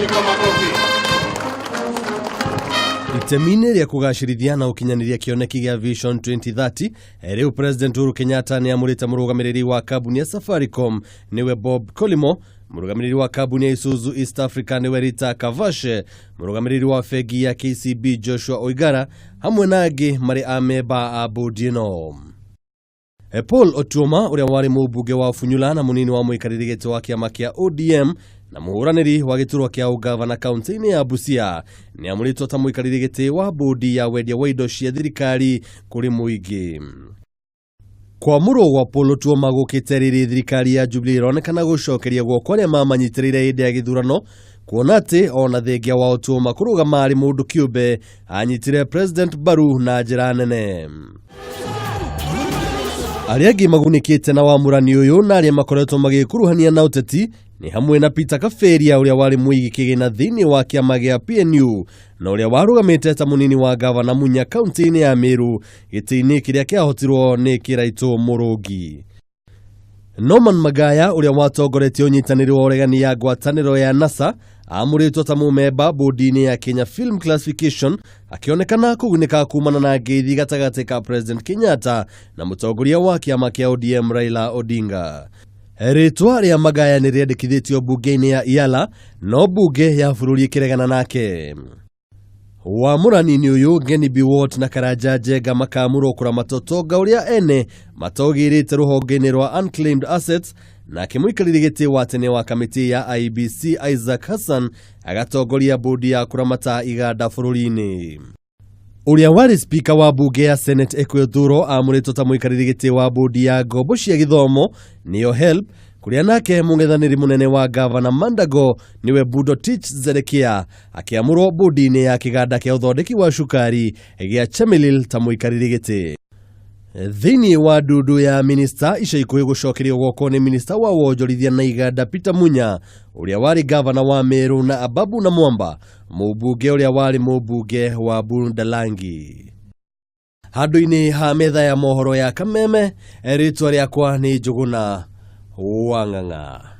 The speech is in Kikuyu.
Makofi kwa makofi. Itemi-inĩ rĩa kũgacĩrithia na gũkinyanĩria kĩoneki gĩa Vision 2030, rĩu President Uhuru Kenyatta nĩ amũrĩte mũrũgamĩrĩri wa kambuni ya Safaricom nĩwe Bob Collymore, mũrũgamĩrĩri wa kambuni ya Isuzu East Africa nĩwe Rita Kavashe, mũrũgamĩrĩri wa bengi ya KCB Joshua Oigara hamwe na angĩ marĩ amemba a bodi ĩno. Paul Otuoma ũrĩa warĩ mũmbunge wa Funyula na mũnini wa mũikarĩri gĩtĩ wa kĩama kĩa ODM na mũhũranĩri wa gĩturwa kĩa ũgavana kaunti-inĩ ya Busia nĩ amũrĩtwo ta mũikarĩri gĩtĩ wa bodi ya wendia wa indo cia thirikari kũrĩ mũingĩ. Kwamũrwo gwa Paul Otuoma gũkĩte rĩrĩ thirikari ya Jubilee ĩronekana gũcokeria guoko arĩa mamanyitĩrĩire hĩndĩ ya gĩthurano kuona atĩ ona thengia wa Otuoma kũrũgama arĩ mũndũ kĩũmbe anyitire President mbaru na njĩra nene. Arĩa angĩ magunĩkĩte na wamũrani ũyũ na arĩa makoretwo magĩkuruhania na ũteti nĩ hamwe na Peter Kaberia ũrĩa warĩ mũigi kĩgĩna thĩinĩ wa kĩama gĩa PNU na ũrĩa warũgamĩte ta mũnini wa gavana Munya kaunti-inĩ ya Meru gĩtĩ-inĩ kĩrĩa kĩahotirwo nĩ Kĩraitũ Mũrũngi. Norman Magaya ũrĩa watongoretie ũnyitanĩri wa ũregani ya ngwatanĩro ya NASA amũrĩtwo ta mũmemba bodi-inĩ ya Kenya Film Classification akĩonekana kũgunĩka kumana na ngeithi gatagatĩ ka President Kenyatta na mũtongoria wa kĩama kĩa ODM Raila Odinga. Rĩtwa rĩa Magaya nĩ rĩandĩkithĩtio mbunge-inĩ ya Iala no mbunge ya bũrũri ĩkĩregana nake. Wamũrani-inĩ ũyũ Ngeni Biwott na Karanja Njenga makamũrwo kũramata ũtonga ũrĩa ene matogĩrĩte rũhonge-inĩ rwa Unclaimed Assets, nake mũikarĩri gĩtĩ wa tene wa kamĩtĩ ya IEBC Isaac Hassan agatongoria bodi ya kũramata iganda bũrũri-inĩ. Ũrĩa warĩ spika wa mbunge ya Senate Ekwe Othuro amũrĩtwo ta mũikarĩri gĩtĩ wa bodi ya ngombo cia gĩthomo nĩyo HELB, kũrĩa nake mũng'ethanĩri mũnene wa gavana Mandago nĩwe Budo Tich Zedekia akĩamũrwo bodi-inĩ ya kĩganda kĩa ũthondeki wa cukari gĩa Chemelil ta mũikarĩri gĩtĩ. Thĩinĩ wa ndundu ya minista ica ikuhĩ gũcokerio guoko nĩ minista wa wonjorithia na iganda Peter Munya ũrĩa warĩ gavana wa Meru na Ababu na Mwamba mũmbunge ũrĩa warĩ mũmbunge wa Bundalangi. Handũ-inĩ ha metha ya mohoro ya Kameme, rĩtwa rĩakwa nĩ Njũgũna wa Ng'ang'a.